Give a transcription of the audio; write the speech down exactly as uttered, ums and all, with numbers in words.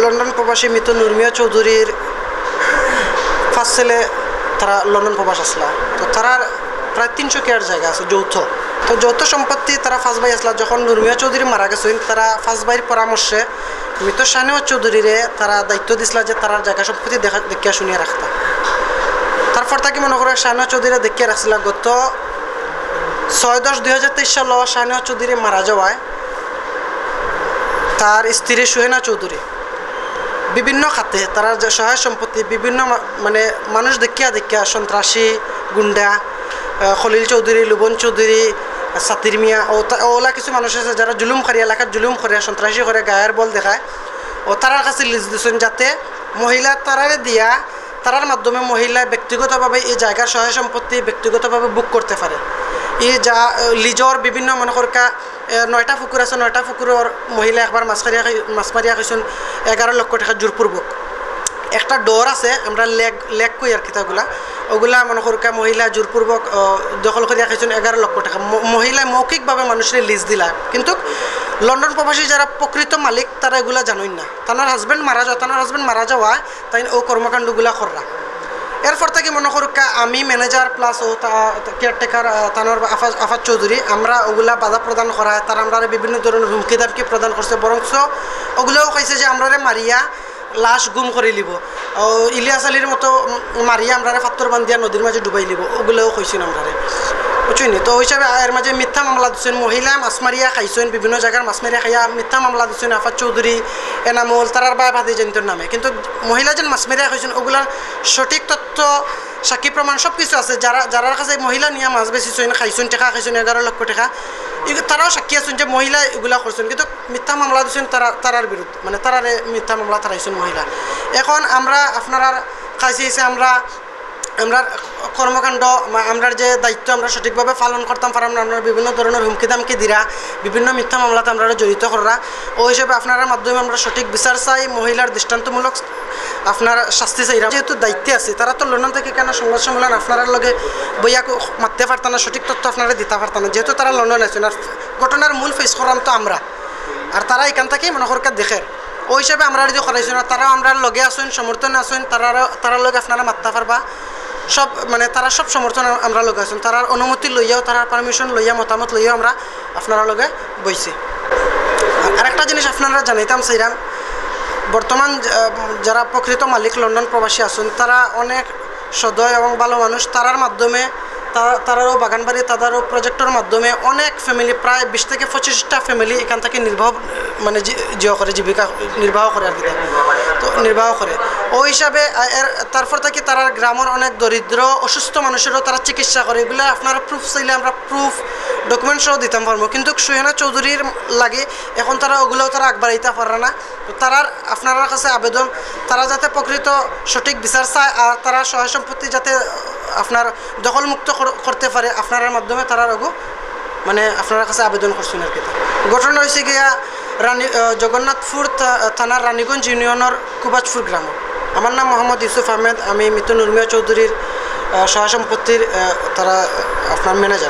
লন্ডন প্রবাসী মৃত নুরমিয়া চৌধুরীর পাঁচ ছেলে, তারা লন্ডন প্রবাস আসলা। তো তারার প্রায় তিনশো কেয়ার জায়গা আছে যৌথ। তো যৌথ সম্পত্তি তারা পাঁচ ভাই আসলা। যখন নুরমিয়া চৌধুরী মারা গেছেন, তারা পাঁচ ভাইর পরামর্শে মৃত শাহনেওয়াজ চৌধুরীরে তারা দায়িত্ব দিছলা যে তারার জায়গা সম্পত্তি দেখা, দেখিয়া শুনিয়া রাখতা। তারপর তাকে মনে করে শাহনেওয়াজ চৌধুরীরে দেখিয়া রাখছিলা। গত ছয় দশ দুই হাজার তেইশ সাল শাহনেওয়াজ চৌধুরী মারা যাওয়ায় তার স্ত্রী সুহেনা চৌধুরী বিভিন্ন খাতে তারা যে সহায় সম্পত্তি বিভিন্ন মা-, মানে মানুষ দেখিয়া দেখিয়া সন্ত্রাসী, গুন্ডা, আহ, খলিল চৌধুরী, লুবন চৌধুরী, সাতির মিয়া, ও তা-, ওলা কিছু মানুষ আছে যারা জুলুম করিয়া, এলাকাত জুলুম করিয়া, সন্ত্রাসী করে, গায়ের বল দেখায়, ও তারার কাছে লিজ দিছেন যাতে মহিলা তারারে দিয়া, তারার মাধ্যমে মহিলায় ব্যক্তিগতভাবে এই জায়গার সহায় সম্পত্তি ব্যক্তিগতভাবে বুক করতে পারে। এই যা, আহ, লিজর বিভিন্ন মনে করকা, এ, নয়টা পুকুর আছে, নয়টা পুকুরর মহিলা একবার মাছ মারিয়া খাই-, মাছ মারিয়া খাইছইন এগারো লক্ষ টাকা জোরপূর্বক। একটা ডর আছে, আমরা লেক, লেক কই আর কিতাগুলা, ওগুলা মনে করকা মহিলা জোরপূর্বক, আহ, দখল করিয়া খাইছইন এগারো লক্ষ টাকা। ম-, মহিলায় মৌখিকভাবে মানুষরে লিজ দিলা, কিন্তু লন্ডন প্রবাসী যারা প্রকৃত মালিক তারা এগুলা জানইন না। তানার হাজব্যান্ড মারা যাওয়া, তানার হাজব্যান্ড মারা যাওয়া, তাইন ও কর্মকাণ্ডগুলা কররা। এরপর থাকি মনে করুক্কা আমি ম্যানেজার প্লাস ও তা-, কেয়ারটেকার, আহ, তানোর আফা-, আফাজ চৌধুরী, আমরা ওগুলা বাধা প্রদান করায়, তারা আমরারে বিভিন্ন ধরনের হুমকি ধামকি প্রদান করছে, বরঞ্চ ওগুলাও কইছে যে আমরারে মারিয়া লাশ গুম করি লিব, ও ইলিয়াস আলীর মতো, উম, মারিয়া আমরারে পাত্থর বান্ধিয়া নদীর মাঝে ডুবাই লিব, ওগুলাও কইছইন আমরারে, বুঝছইন নি? তো ওই হিসাবে এর মাঝে মিথ্যা মামলা দিছইন, মহিলা মাছ মারিয়া খাইছইন, বিভিন্ন জায়গার মাছ মারিয়া খাইয়া মিথ্যা মামলা দিছইন আফাজ চৌধুরী, এনামুল, তারার বায় ভাতিজাইন্তর নামে। কিন্তু মহিলা যেন মাছ মারিয়া খাইছইন, ওগুলার সঠিক তথ্য, সাক্ষী প্রমাণ সব কিছু আছে। যারা, যারার কাছে মহিলা নিয়া মাছ বেচিছইন, খাইছইন, টাকা খাইছইন, এগারো লক্ষ টাকা, এগু-, তারাও সাক্ষী আছইন যে মহিলা এগুলা করছইন, কিন্তু মিথ্যা মামলা দিছইন তারা, তারার বিরুদ্ধে, মানে তারারে মিথ্যা মামলা তারাইছইন মহিলা। এখন আমরা আপনারার কাছে এসে আমরা, আমরা কর্মকাণ্ড, মা-, আমরার যে দায়িত্ব আমরা সঠিকভাবে পালন করতাম পারলাম না, আমরা বিভিন্ন ধরনের হুমকি ধামকি দিরা, বিভিন্ন মিথ্যা মামলাতে আমরা জড়িত কররা। ওই হিসাবে আপনারার মাধ্যমে আমরা সঠিক বিচার চাই, মহিলার দৃষ্টান্তমূলক আপনার শাস্তি চাইরা। যেহেতু দায়িত্বে আছে, তারা তো লন্ডন থেকে কেন সংবাদ সম্মেলন আপনারার লগে বইয়া কো-, মাততে পারতা না, সঠিক তথ্য আপনারা দিতা পারতা না, যেহেতু তারা লন্ডন আছইন। আর ঘটনার মূল ফেস করলাম তো আমরা, আর তারা এখান থেকেই মনে করকা দেখের। ওই হিসাবে আমরা যদি করাইছি না, তারাও আমরার লগে আছইন, সমর্থনে আছইন, তারারও, তারার লগে আপনারা মাততা পারবা। সব, মানে, তারা সব সমর্থন আম-, আমরার লগে আছইন। তারার অনুমতি লইয়াও, তারার পারমিশন লইয়া, মতামত লইয়াও আমরা আপনারার লগে বইছি। আর আরেকটা জিনিস আপনারা জানাইতাম চাইরাম, বর্তমান, আহ, যারা প্রকৃত মালিক লন্ডন প্রবাসী আছইন, তারা অনেক সদয় এবং ভালো মানুষ। তারার মাধ্যমে তা-, তারারও বাগানবাড়ি, তারারও প্রজেক্টর মাধ্যমে অনেক ফ্যামিলি, প্রায় বিশ থেকে পঁচিশটা ফ্যামিলি এখান থেকে নির্বাহ, মানে, জি-, জিও করে, জীবিকা নির্বাহ করে আর কি। তো নির্বাহ করে। ওই হিসাবে, আহ, এর, তারপর থাকি তারার গ্রামের অনেক দরিদ্র, অসুস্থ মানুষেরও তারা চিকিৎসা করে। এগুলা আপনারা প্রুফ চাইলে আমরা প্রুফ, ডকুমেন্ট সহ দিতাম পারবো, কিন্তু সুহেনা চৌধুরীর লাগে এখন তারা ওগুলাও তারা আগবাড়াইতা পাররা না। তো তারার, আপনারার কাছে আবেদন, তারা যাতে প্রকৃত সঠিক বিচার চায়, আর তারা সহায় সম্পত্তি যাতে আপনার দখলমুক্ত কর-, করতে পারে, আপনারার মাধ্যমে তারার ওগু, মানে, আপনারার কাছে আবেদন করছইন আর কি। ঘটনা হয়েছে গিয়া রানী, আহ, জগন্নাথপুর থা-, থানার রানীগঞ্জ ইউনিয়নের কুবাজপুর গ্রাম। আমার নাম মোহাম্মদ ইউসুফ আহমেদ, আমি মৃত নুরমিয়া চৌধুরীর, আহ, সহায় সম্পত্তির, আহ, তারা, আহ, আপনার ম্যানেজার।